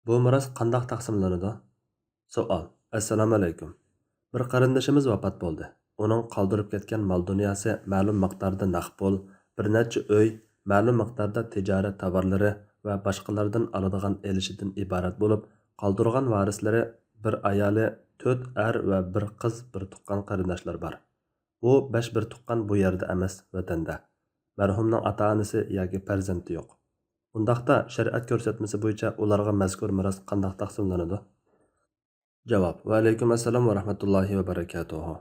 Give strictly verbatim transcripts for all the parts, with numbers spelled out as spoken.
بۇ مىراس قانداق تەقسىملىنىدۇ؟ سوئال. ئەسسالامۇئەلەيكۇم. بىر قېرىندىشىمىز ۋاپات بولدى. ئۇنىڭ قالدۇرۇپ كەتكەن مال-دۇنياسى مەلۇم مىقداردا نەق پۇل، بىر نەچچە ئۆي، مەلۇم مىقداردا تىجارەت تاۋارلىرى ۋە باشقىلاردىن ئالىدىغان ئېلىشىدىن ئىبارەت بولۇپ، قالدۇرغان ۋارىسلىرى بىر ئايالى، تۆت ئەر ۋە بىر قىز، بىر تۇغقان قېرىنداشلار بار. بۇ بەش بىر تۇغقان بۇ يەردە ئەمەس، ۋەتەندە. مەرھۇمنىڭ ئاتا-ئانىسى ياكى پەرزەنتى يوق. ئۇنداقتا شەرىئەت كۆرسەتمىسى بويىچە ئۇلارغا مەزكۇر مىراس قانداق تەقسىملىنىدۇ؟ جاۋاب. ۋەئەلەيكۇم ئەسسالام ۋە رەھمەتۇللاھى ۋە بەرەكاتۇھۇ.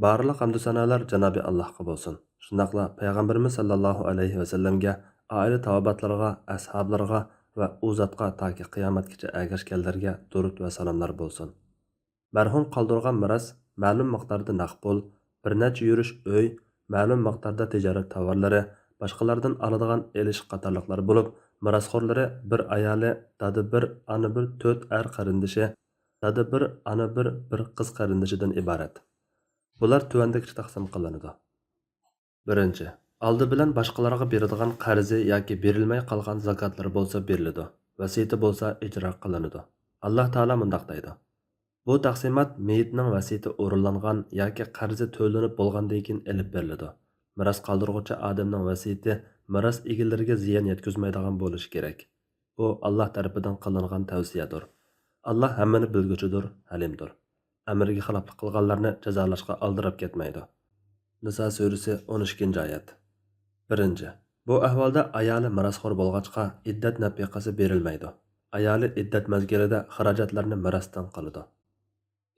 بارلىق ھەمدۇ سانالار جانابى ئاللاھقا بولسۇن. شۇنداقلا پەيغەمبىرىمىز ساللاللاھۇ ئەلەيھى ۋەسەللەمگە، ئائىلە تاۋابىئاتلىرىغا، ئەسھابلىرىغا ۋە ئۇ زاتقا تاكى قىيامەتكىچە ئەگەشكەنلەرگە دۇرۇت ۋە سالاملار بولسۇن. مەرھۇم قالدۇرغان مىراس مەلۇم مىقداردا نەق پۇل، بىر نەچچە يۈرۈش ئۆي، مەلۇم مىقداردا تىجارەت تاۋارلىرى، باشقىلاردىن ئالىدىغان ئېلىش قاتارلىقلار بولۇپ، مىراسخورلىرى بىر ئايالى، دادا بىر، ئانا بىر، تۆت ئەر قېرىندىشى، دادا بىر، ئانا بىر، بىر قىز قېرىندىشىدىن ئىبارەت. بۇلار تۆۋەندىكىچە تەقسىم قىلىنىدۇ. بىرىنچى، ئالدى بىلەن باشقىلارغا بېرىدىغان قەرزى ياكى بېرىلمەي قالغان زاكاتلىرى بولسا بېرىلىدۇ، ۋەسىيىتى بولسا ئىجرا قىلىنىدۇ. ئاللاھ تائالا مۇنداق دەيدۇ: بۇ تەقسىمات مېيىتنىڭ ۋەسىيىتى ئورۇنلانغان ياكى قەرزى تۆلىنىپ بولغاندىن كېيىن ئېلىپ بېرىلىدۇ. مىراس قالدۇرغۇچى ئادەمنىڭ ۋەسىيىتى مىراس ئىگىلىرىگە زىيان يەتكۈزمەيدىغان بولۇشى كېرەك. بۇ ئاللاھ تەرىپىدىن قىلىنغان تەۋسىيەدۇر. ئاللاھ ھەممىنى بىلگۈچىدۇر، ھەلىمدۇر. ئەمرىگە خىلاپلىق قىلغانلارنى جازالاشقا ئالدىراپ كەتمەيدۇ. نىسا سۈرىسى، ئون ئىككىنچى ئايەت. بىرىنچى، بۇ ئەھۋالدا ئايالى مىراسخور بولغاچقا، ئىددەت نەپىقىسى بېرىلمەيدۇ. ئايالى ئىددەت مەزگىلىدە خىراجەتلەرنى مىراستىن قىلىدۇ.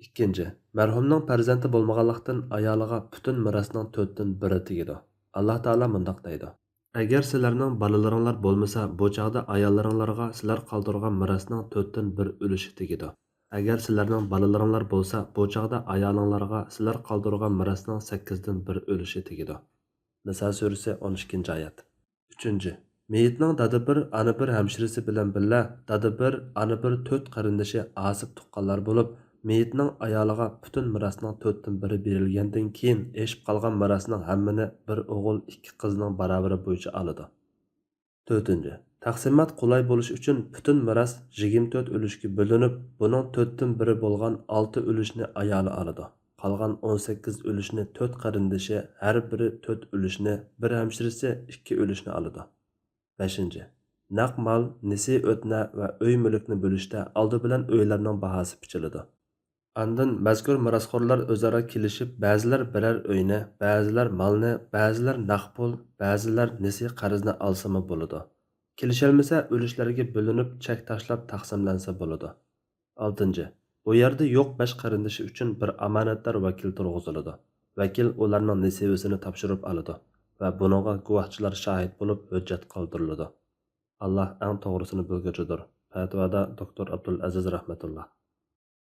ئىككىنچى، مەرھۇمنىڭ پەرزەنتى بولمىغانلىقتىن، ئايالىغا پۈتۈن مىراسنىڭ تۆتتىن بىرى تېگىدۇ. ئاللاھ تائالا مۇنداق دەيدۇ: ئەگەر سىلەرنىڭ بالىلىرىڭلار بولمىسا، بۇ چاغدا ئاياللىرىڭلارغا سىلەر قالدۇرغان مىراسنىڭ تۆتتىن بىر ئۈلۈشى تېگىدۇ. ئەگەر سىلەرنىڭ بالىلىرىڭلار بولسا، بۇ چاغدا ئايالىڭلارغا سىلەر قالدۇرغان مىراسنىڭ سەككىزدىن بىر ئۈلۈشى تېگىدۇ. نىسا سۈرىسى، ئون ئىككىنچى ئايەت. ئۈچىنچى، مېيىتنىڭ دادا بىر، ئانا بىر ھەمشىرىسى بىلەن بىللە دادا بىر، ئانا بىر، تۆت قېرىندىشى ئاسىب تۇغقانلار بولۇپ، مېيىتنىڭ ئايالىغا پۈتۈن مىراسنىڭ تۆتتىن بىرى بېرىلگەندىن كېيىن، ئېشىپ قالغان مىراسنىڭ ھەممىنى بىر ئوغۇل، ئىككى قىزنىڭ باراۋىرى بويىچە ئالىدۇ. تۆتىنچى، تەقسىمات قولاي بولۇش ئۈچۈن پۈتۈن مىراس يىگىرمە تۆت ئۈلۈشكە بۆلۈنۈپ، بۇنىڭ تۆتتىن بىرى بولغان ئالتە ئۈلۈشنى ئايالى ئالىدۇ. قالغان ئون سەككىز ئۈلۈشنى تۆت قېرىندىشى، ھەر بىرى تۆت ئۈلۈشنى، بىر ھەمشىرىسى ئىككى ئۈلۈشنى ئالىدۇ. بەشىنچى، نەق مال، نېسى ئۆتنە ۋە ئۆي مۈلۈكنى بۆلۈشتە ئالدى بىلەن ئۆيلەرنىڭ باھاسى پىچىلىدۇ. ئاندىن مەزكۇر مىراسخورلار ئۆزئارا كېلىشىپ، بەزىلەر بىرەر ئۆينى، بەزىلەر مالنى، بەزىلەر نەق پۇل، بەزىلەر نېسى قەرزنى ئالسىمۇ بولىدۇ. كېلىشەلمىسە، ئۈلۈشلەرگە بۆلۈنۈپ، چەك تاشلاپ تەقسىملەنسە بولىدۇ. ئالتىنچى، ئۇ يەردە يوق بەش قېرىندىشى ئۈچۈن بىر ئامانەتدار ۋەكىل تۇرغۇزۇلىدۇ. ۋەكىل ئۇلارنىڭ نېسىۋىسىنى تاپشۇرۇپ ئالىدۇ ۋە بۇنىڭغا گۇۋاھچىلار شاھىت بولۇپ ھۆججەت قالدۇرۇلىدۇ. ئاللاھ ئەڭ توغرىسىنى بىلگۈچىدۇر. پەتىۋادا دوكتور ئابدۇلئەزىز رەھمەتۇللا.